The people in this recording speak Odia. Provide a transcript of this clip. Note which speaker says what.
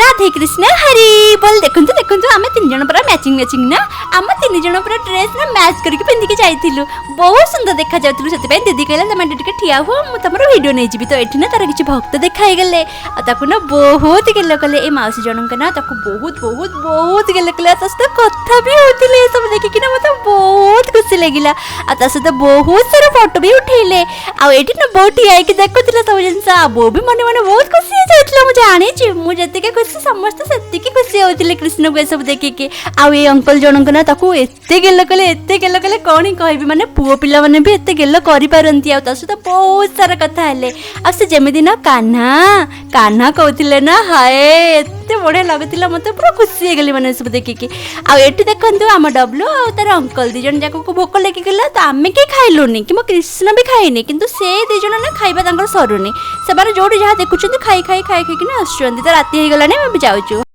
Speaker 1: ରାଧେ କୃଷ୍ଣ ହରି ବୋଲ। ଦେଖନ୍ତୁ ଦେଖନ୍ତୁ, ଆମେ ତିନି ଜଣ ପୁରା ମ୍ୟାଚିଂ ମ୍ୟାଚିଂ ନା? ଆମ ତିନି ଜଣ ପୁରା ଡ୍ରେସ୍ ନା ମ୍ୟାଚ୍ କରିକି ପିନ୍ଧିକି ଯାଇଥିଲୁ। ବହୁତ ସୁନ୍ଦର ଦେଖାଯାଉଥିଲୁ। ସେଥିପାଇଁ ଦିଦି କହିଲା, ତମେ ଏଠି ଟିକେ ଠିଆ ହୁଅ, ମୁଁ ତମର ଭିଡ଼ିଓ ନେଇଯିବି। ତ ଏଠି ନା ତାର କିଛି ଭକ୍ତ ଦେଖା ହେଇଗଲେ ଆଉ ତାକୁ ନା ବହୁତ ଗେଲ କଲେ। ଏ ମାଉସୀ ଜଣଙ୍କ ନା ତାକୁ ବହୁତ ବହୁତ ବହୁତ ଗେଲ କଲେ ଆଉ ତା ସହିତ କଥା ବି ହଉଥିଲେ। ଏସବୁ ଦେଖିକିନା ମୋତେ ବହୁତ ଖୁସି ଲାଗିଲା ଆଉ ତା ସହିତ ବହୁତ ସାରା ଫଟୋ ବି ଉଠେଇଲେ। ଆଉ ଏଇଠି ନା ବୋଉ ଠିଆ ହେଇକି ଦେଖୁଥିଲା ସବୁ ଜିନିଷ ଆଉ ବୋଉ ବି ମନେ ମନେ ବହୁତ ଖୁସି ହେଇଯାଉଥିଲା। ମୁଁ ଜାଣିଛି, ମୁଁ ଯେତିକି ଖୁସି, ସମସ୍ତେ ସେତିକି ଖୁସି ହଉଥିଲେ କୃଷ୍ଣକୁ ଏସବୁ ଦେଖିକି। ଆଉ ଏଇ ଅଙ୍କଲ ଜଣଙ୍କ ନା ତାକୁ ଏତେ ଗେଲ କଲେ, ଏତେ ଗେଲ କଲେ, କ'ଣ ହିଁ କହିବି। ମାନେ ପୁଅ ପିଲାମାନେ ବି ଏତେ ଗେଲ କରିପାରନ୍ତି। ଆଉ ତା ସହିତ ବହୁତ ସାରା କଥା ହେଲେ ଆଉ ସେ ଯେମିତି ନା କାହ୍ନା କାହ୍ନା କହୁଥିଲେ ନା, ହାଏ ଏତେ ବଢ଼ିଆ ଲାଗୁଥିଲା। ମୋତେ ପୁରା ଖୁସି ହେଇଗଲି ମାନେ ଏସବୁ ଦେଖିକି। ଆଉ ଏଠି ଦେଖନ୍ତୁ, ଆମ ଡବ୍ଲୁ ଆଉ ତାର ଅଙ୍କଲ ଦି ଜଣ ଯାକକୁ ଭୋକ ଲାଗିଗଲା। ତ ଆମେ କେହି ଖାଇଲୁନି କି ମୋ କୃଷ୍ଣ ବି ଖାଇନି, କିନ୍ତୁ ସେ ଦି ଜଣ ନା ଖାଇବା ତାଙ୍କର ସରୁନି। ସେମାନେ ଯୋଉଠି ଯାହା ଦେଖୁଛନ୍ତି ଖାଇ ଖାଇ ଖାଇ ଖାଇକିନା ଆସୁଛନ୍ତି। ତ ରାତି ହେଇଗଲାଣି, ଆମେ ଯାଉଛୁ।